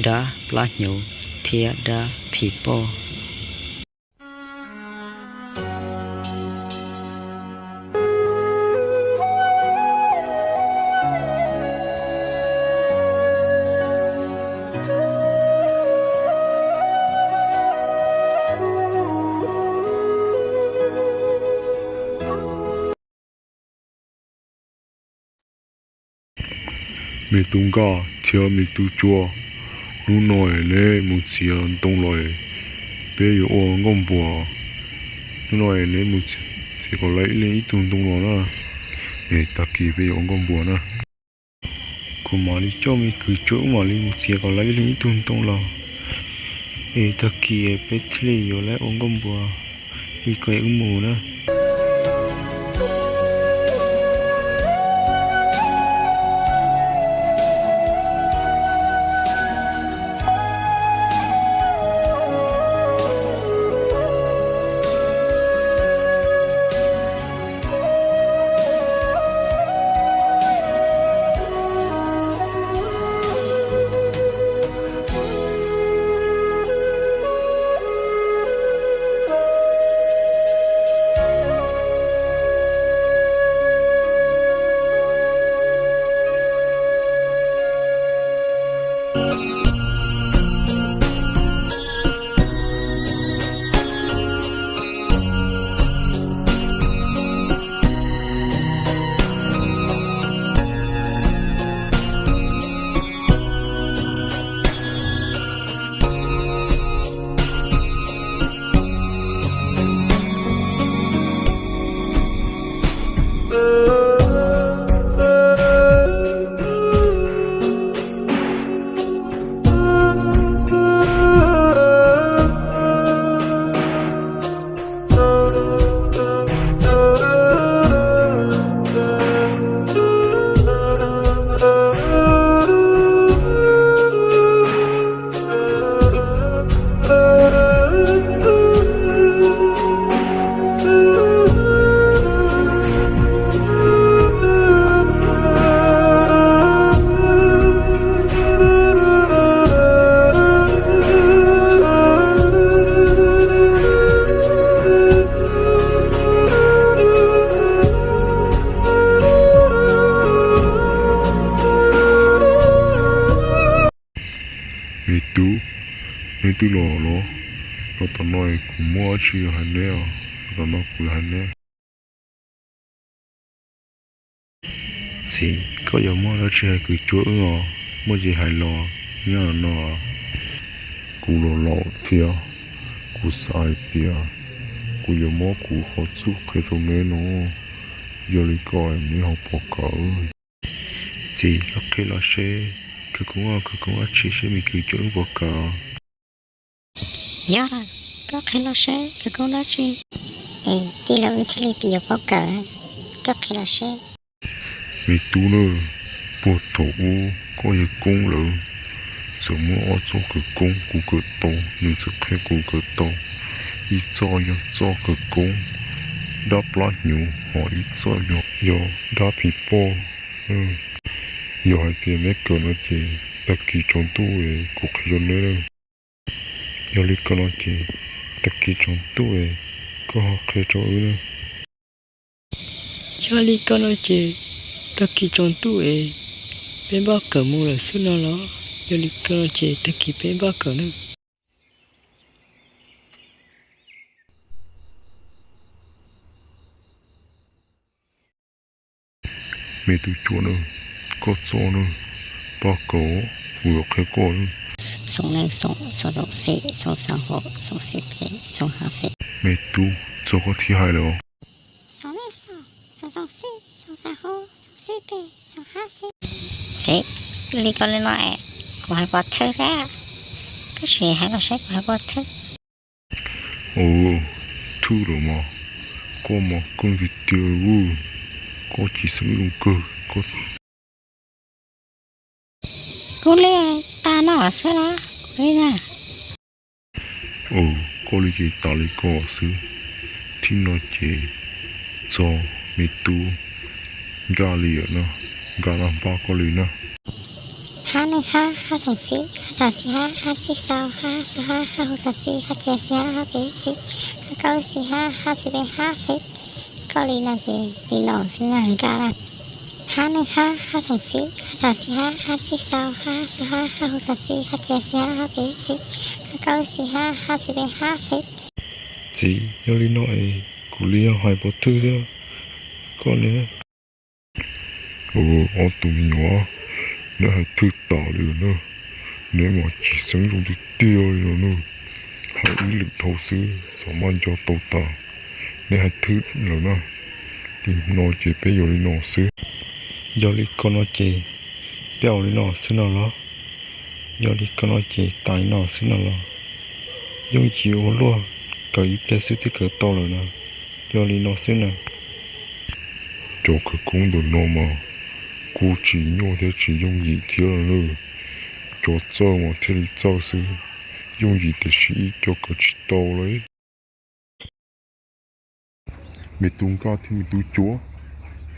dab plab hnyuv thiab dab phim poj. Me tub Nkaj thiab me tub Tsua, hnub no es neb mus txiav ntoo los, peb yuav ua nkauj npuas. Hnub no es neb mus txiav kom lawv ib leeg ib tug ntoo los na, es tag kis peb yuav ua nkauj npuas na. Kuv mam li coj me kwv Tsua wb mam li mus txiav kom lawv ib leeg ib tug ntoo los, es tag kis peb thiaj li yuav lawv ua nkauj npuas li ko wb mus na. Me tub, neb twb los los, los tom no kuv muab dab tsi hais neb os, los tom no kuv hais neb. Txiv, koj yuav muab dab tsi hais kwv Tsua wb os, muaj ces hais los nyob no. Kuv los laus thiab, kuv xav hais tias kuv yuav muab kuv qhov txuj qhia rau neb no, yog li ko neb ho puas kawm? Txiv, koj qhia los seb, khawv koob, khawv koob dab tsi seb me kwv Tsua wb puas kawm? Yog, koj qhia los seb khawv koob dab tsi, es tij laug wb thiaj li yuav paub kawm. Koj qhia los seb. Me tub na, puag thaum ub koj yawg koob lawv txawm muaj ob txoj khawv koob kuv kawm tau, nws txawm qhia kuv kawm tau. Ib txoj yog txoj khawv koob dab plab hnyuv, ho ib txoj yog, yog dab phim poj. Yog hais tias neb kawm no ces tag kis tsaus ntuj es kuv qhia rau neb. Yog li ko no ces tag kis tsaus ntuj es koj ho qhia rau wb na. Yog li ko no ces tag kis tsaus ntuj es peb npaj kawm mus lawm xwb no los? Yog li ko no ces tag kis peb npaj kawm na. Me tub Tsua na, koj txhob na, pab kawm, kuv yuav qhia koj na. Xoom nees xoom, xoom xoom xis, xoom xaum hauv, xoom xis pem, xoom hav xis. Me tub, txog koj thiaj hais lawm. Xoom nees xoom, xoom xoom xis, xoom xaum hauv, xoom xis pem, xoom hav xis. Txiv, li ko li no es kuv hais pov thawj thiab, koj sim hais los saib kuv hais pov thawj. Thwj lawm mas, koj mas koj tiag tiag, koj tsis xeeb zoo kawg koj. Kuv li tas no xwb los kuv li na. Koj li ces tas li ko xwb. Thib no ces txog me tub Nkaj li lawm na, Nkaj laj npaj koj li na. Hab neeg hab, hab xoom xib, hab xav xib hab, hab txij xaus hab, xaus hab, hab hu xav xib, hab ces xib hab, hab peb xib, hab kaum xib hab, hab txiv peb hab xib. Koj li no ces li no xwb na, nkaj na. Hab neeg hab, hab xoom xib, hab xav xib hab, hab txij xaus hab, xaus hab, hab hu xav xib, hab ces xib hab, hab peb xib, hab kaum xib hab, hab txiv peb hab xib. Txiv, yog li no es kuv li yog hais pov thwj thiab koj ne. Ob tug me nyuam, neb hais thwj tas li lawm na. Neb mas tsis xeeb zoo tiag tiag li no na. Hais ib lwm dhau xwb xav maj nco tau tas, neb hais thwj lawm na. Li no ces peb yuav li no xwb. Yog li ko no ces peb ua li no xwb no los? Yog li ko no ces tas li no xwb no los? Yooj yim ua luaj, kawm ib pliag xwb twb kawm tau lawm na. Yog li no xwb na. Cov khawv koob ntawm no mas kuj tsis nyuaj thiab tsis yooj yim thiab lawm na. Cov txawj mas thiaj li txawj xwb, yooj yim tiam sis ib co kawm tsis tau li. Me tub Nkaj thiab me tub Cuab,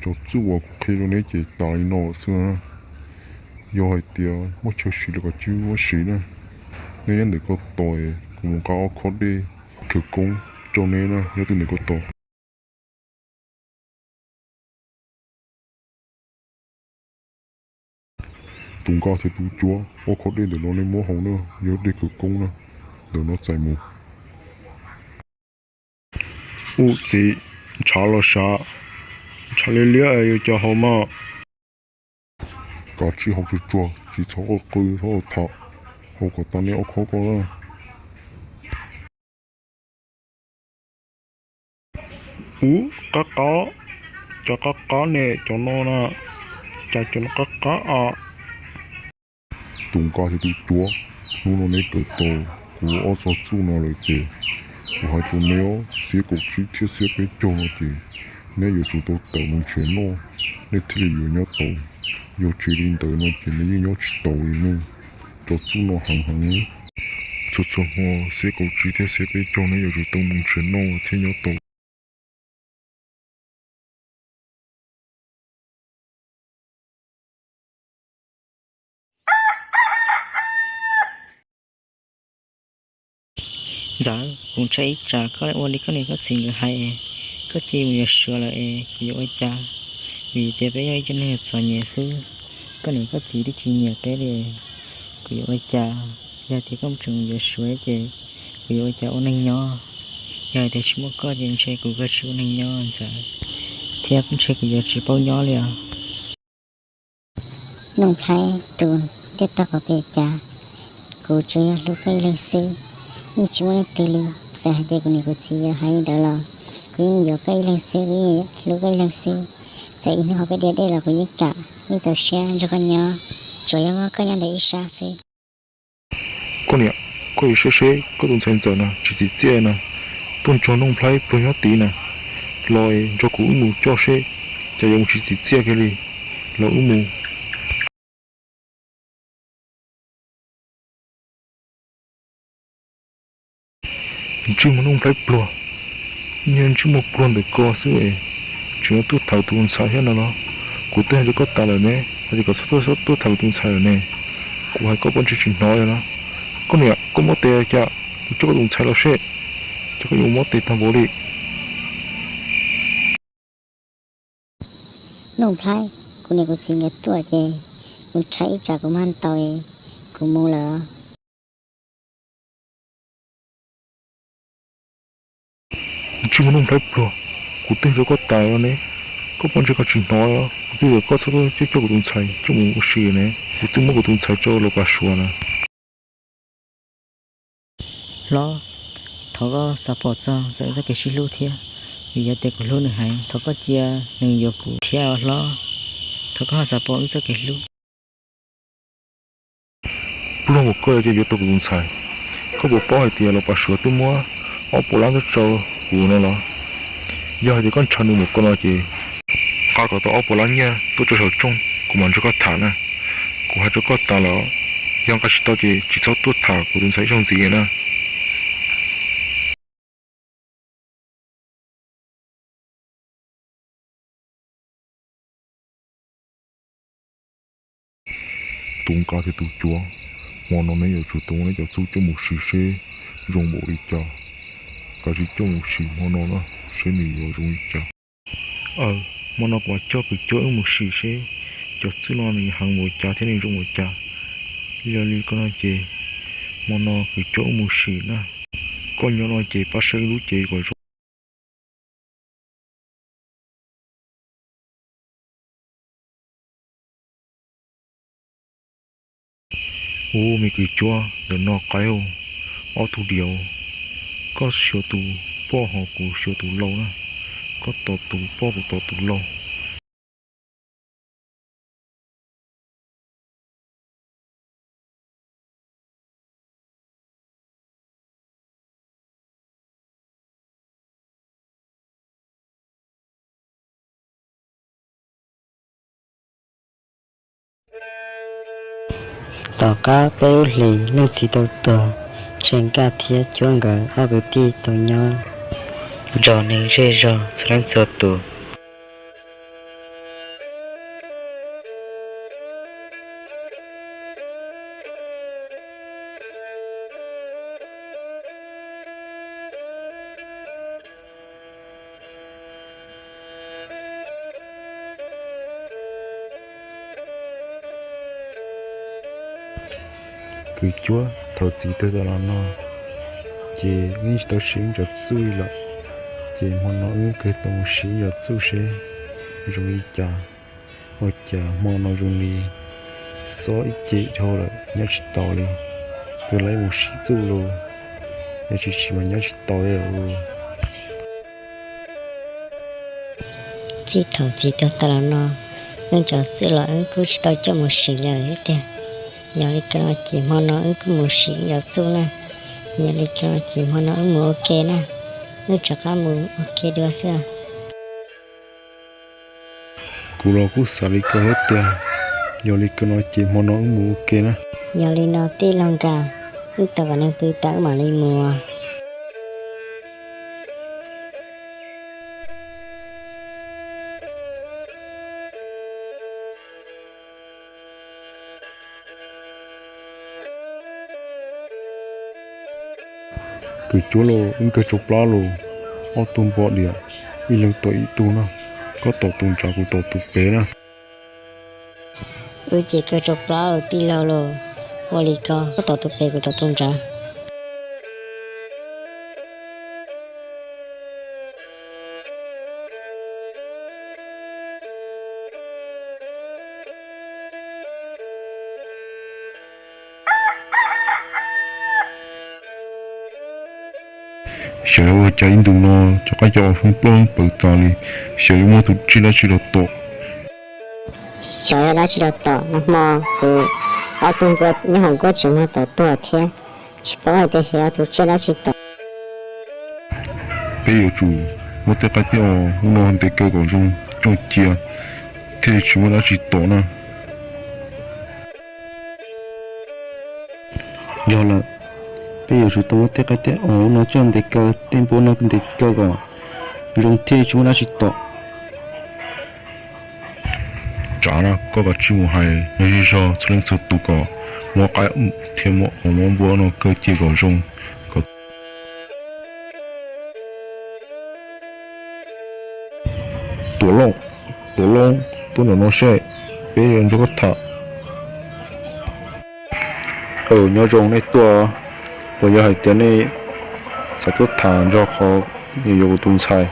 cov txuj uas kuv qhia rau neb ces tas li no xwb na. Yog hais tias muaj chaw siv los kom tsij muab siv na. Neb nyob ntawm ko tos, kuv mus nqa ob khob dej khawv koob rau neb na, nyob twj ntawm ko tos. Tub Nkaj thiab tub Cuab, ob khob dej ntawm no nej muab haus na, yog dej khawv koob na, ntawm no txais mus. Ub txiv, ntshav los sav, ntshav liab liab yuav cov haus mas. Kav tsij haus tsuag tsuag, tsis txhob qw txhob tham, haus kom tas neb ob khob ko na. Ub qab qab, cov qab qab ne cov no na, cas cov no qab qab os. Tub Nkaj thiab tub Cuab, hnub no neb kawm tau kuv ob txoj txuj no lawm ces kuv hais rau neb, xiab kaum tsib thiab xiab peb caug no ces neb yuav tsum tau tawm mus nrhiav noj, nej thiaj li yuav nyob tau. Yog tsis li ntawd no ces neb yeej nyob tsis tau li ne. Cov txuj no heev heev. Txhua txhua hmo xiab kaum tsib thiab xiab peb caug neb yuav tsum tau mus nrhiav noj thiaj nyob tau. Ntxawm, kuv ntshai ib tsam koj ua li koj niam koj txiv nkawd hais es koj cia mus yuav Suav lawm es kuv yuav ua cas? Vim tias peb yog ib co neeg txom nyem xwb, koj niam koj txiv twb tsis nyiam peb li, kuv yuav ua cas? Yog tias koj tseem yuav Suav ces kuv yuav ua cas ua neeg nyob? Yog hais tias tsis muaj koj ces ntshe kuv kawg tsis ua neeg nyob Ntxawm, thiab ntshe kuv yuav tsis paub nyob li os. Nuj Nplhaib, tus ntiaj teb qhov pem cas, kuv tsuas yog hlub koj ib leeg xwb, yeej tsis muaj leej twg li. Txawm hais tias kuv niam kuv txiv yuav hais li ntawd los kuv yeej yuav koj ib leeg xwb, kuv yeej hlub koj ib leeg xwb. Txawm ib hnub ho peb dhia dej los kuv yeej kam, yeej txaus siab nrog koj nyob, tsuas yog muab koj nyob ntawm ib sab xwb. Koj niam, koj yuav saib seb koj tus ntxhais Ntxawm na tsis txim txiaj na, tuaj nrog Nuj Nplhaib pluag nyob tid na, los nrog kuv wb mus coj seb cas yuav mus tsis txim txiaj kiag li, los wb mus. Ntsej muag Nuj Nplhaib pluag, ntsej muag pluag ntawm ko xwb, tseem yuav tuaj tham tus ntxhais thiab no los? Kuv twb hais rau koj tas lawm ne, hais tias kom txhob tuaj tham kuv tus ntxhais lawm ne. Kuv hais koj pob ntseg tsis hnov li no. Koj niam, koj muab tes cas, kuv coj koj tus ntxhais los seb, cas koj yuav muab tes tag npaum li. Nuj Nplhaib, kuv niam kuv txiv nkawd tuaj ces kuv ntshai ib tsam kuv mag ntaus, kuv mus lawm. Ntsej muag Nuj Nplhaib pluag, kuv twb hais rau koj tas lawm ne, koj pob ntseg koj tsis hnov, kuv twb hais koj txhob tuaj coj kuv tus ntxhais coj mus ua si ne, kuv twb muab kuv tus ntxhais rau Laus Pas Suav na. Hlob, thov koj xav pom txog Ntxawm txoj kev sib hlub thiab, vim yog tias kuv hlub nws heev, thov koj cia nws yuav kuv thiab os hlob, thov koj xav pom wb txoj kev hlub. Pluag npaum koj ces yuav tau kuv tus ntxhais. Koj puas paub hais tias Laus Pas Suav twb muab ob puas lab tuaj rau kuv no los? Yog hais tias koj ntshaw nws npaum koj no ces nqa kom tau ob puas lab nyiaj tuaj rau saum rooj, kuv mam nrog koj tham na. Kuv hais rau koj tas lawm, yog nqa tsis tau ces tsis txhob tuaj tham kuv tus ntxhais ib zaug ntxiv na. Tus Nqa thiab tus Cuav, hmo no neb yuav tsum tau muab neb cov txuj coj mus sim seb zoo npaum li cas. Kav tsij coj mus sim hmo no na, seb nws yuav zoo li cas. Aws, hmo no kuv coj Kwv Cuab wb mus sim seb cov txuj no nws heev npaum cas thiab nws zoo npaum cas. Yog li ko no ces hmo no Kwv Cuab wb mus sim na. Koj nyob no ces pab saib wb lub cev kom zoo. Ub, me Kwv Cuab, ntawm no qaib, ob tug diav, koj xyuas tus poj ho kuv xyuas tus lau na. Koj tos tus poj, kuv tos tus lau. Tom qab peb lub hlis, leej txiv tau tuag, Tshaj Nkaj thiab Cuab nkawd ob kwv tij tau nyob nrog nws zej zog txhua leej txhua tus. Kwv Cuab, thaum txiv tuag tas los no ces wb tsis tau sim wb cov txuj lawm, ces hmo no wb kawg tau mus sim wb cov txuj seb zoo li cas. Ua cas hmo no zoo li xob ib ce dhau lawm, nyob tsis taus li. Twb lawv mus sim txuj los, yog tsis sim mas nyob tsis taus li lawm. Txij thaum txiv tuag tas los no, wb cov txuj los wb kuj tsis tau coj mus sim lawm thiab tiag. Yog li ko no ces hmo no wb kuj mus sim wb cov txuj na. Yog li ko no ces hmo no wb mus ua ke na. Wb rov qab mus ua ke dua xwb. Kuv los kuj xav li ko thiab tiag. Yog li ko no ces hmo no wb mus ua ke na. Yog li no tij laug Nkaj, wb tos kom nws pw tas wb mam li mus. Kwv Cuab lauj, wb kawg tsau plab lauj, ob tug npo diam, ib leeg tom ib tug no, koj tom tus ntsav kuv tom tus pem na. Wb ces kawg tsau plab tij laug lauj, ua li ko koj tom tus pem kuv tom tus ntsav. Xyov yuav ua cas ib ntus no cov qaib cov os foob plaub paws tas li, xyov yuav muab tus tsiaj dab tsi los tom. Xyov yuav dab tsi los tom, nag hmo kuv ob tug npua nyob hauv nkuaj tsev muag tom tuag thiab, tsis paub hais tias xyov yuav tus tsiaj dab tsi tom. Peb yuav tsum muab tej qaib tej os ub no ntes kaw kom zoo coj cia, thiaj li tsis muaj dab tsi tom na. Yog lawm, peb yuav tsum tau muab tej qaib tej os ub no coj ntes kaw, tej npua no ntes kaw kom zoo thiaj li tsis muaj dab tsi tom. Tsav na, koj kav tsij mus hais nyob zej zog txhua leej txhua tus kom muab qaib thiab muab os muab npua no kaw cia kom zoo, kom Tuam Looj, Tuam Looj, tuaj ntawm no seb, peb yuav nrog koj tham. Nyob zoo, nej tuaj los yog hais tias nej xav tuaj tham nrog qhov yuav kuv tus ntxhais?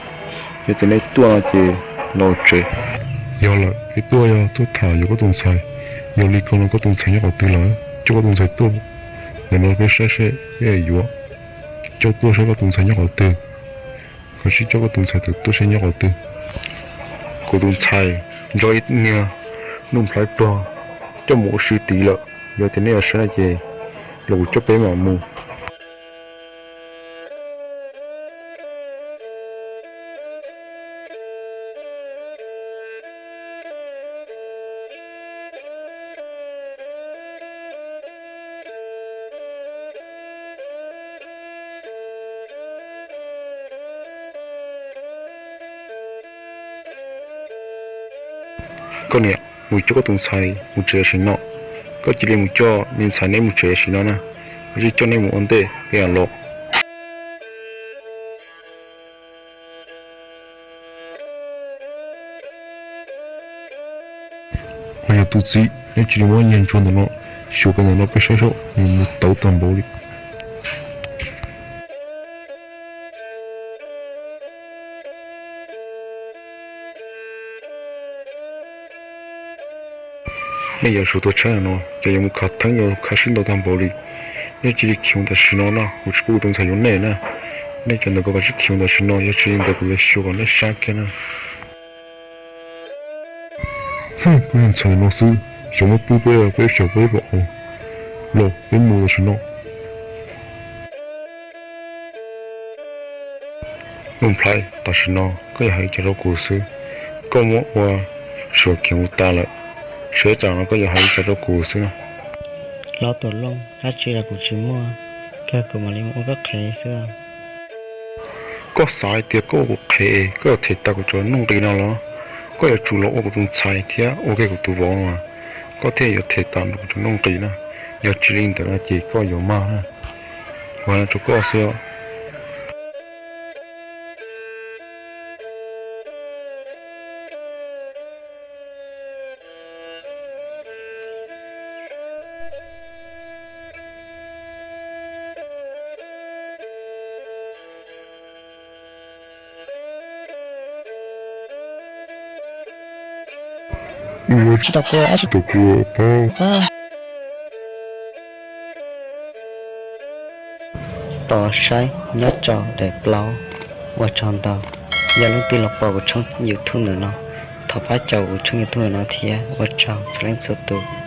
Yog tias nej tuaj no ces los tsev. Yog lawm, peb tuaj yog tuaj tham yuav koj tus ntxhais. Yog li ko no koj tus ntxhais nyob qhov twg lawm? Coj koj tus ntxhais tuaj ntawm no peb saib seb peb yuav coj tuaj saib koj tus ntxhais nyob qhov twg. Koj sim coj koj tus ntxhais tawm tuaj saib nyob qhov twg. Kuv tus ntxhais nrog ib niag nuj nplhaib pluag coj mus ua si tid lawm. Yog tias nej yuav saib no ces los kuv coj peb mam mus. Koj niam, mus coj koj tus ntxhais mus tsev sim no, Koj cia li mus coj me ntxhais neb mus tsev tam sim no na, kuv tsis coj neb mus ua ntej, koj yam los. Ho yog tus txiv, neb cia li muab niag ntsuag ntawm no xyuas kiag ntawm no peb saib seb nws mus tawv tag npaum li. Nej yuav tsum tuaj tshawb no, ces yuav mus khav theeb yuav khav sib ntaus tag npaum li. Nej cia li khiv tam sim no no, kuv tsis pub kuv tus ntxhais yuav nej na. Nej cov ntawm ko kav tsij khiv tam sim no, yog tsis li ntawd kuv yuav xyuas kom nej sab kiag na. Koj niag ntxhais no xwb, xyov muab pub peb, peb xyov peb kom los peb mus tam sim no. Nuj Nplhaib, tam sim no koj yuav hais li cas rau kuv xwb? Koj muab ua suav kiag kuv tas lawm, seb tsam no koj yuav hais li cas rau kuv xwb na. Hlob Tuam Looj, dab tsi los kuv tsis muaj, kawg kuv mam li mus ua koj qhev xwb. Koj xav hais tias koj ua kuv qhev, koj yuav them tas kuv cov nuj nqis no los? Koj yuav tsum los ua kuv tus ntxhais thiab ua kiag kuv tus vauv no, koj thiaj yuav them tas kuv cov nuj nqis na. Yog tsis li ntawd no ces koj yuav mag na. Kuv hais no rau koj xwb. Tsis tau kuv, tsis tau kuv. Tos saib nyob rau daim plaub. Ua tsaug ntau, yog leej twg los pom kuv tshooj YouTube ntawm no, thov pab caum kuv tshooj YouTube ntawm no thiab. Ua tsaug txhua leej txhua tus.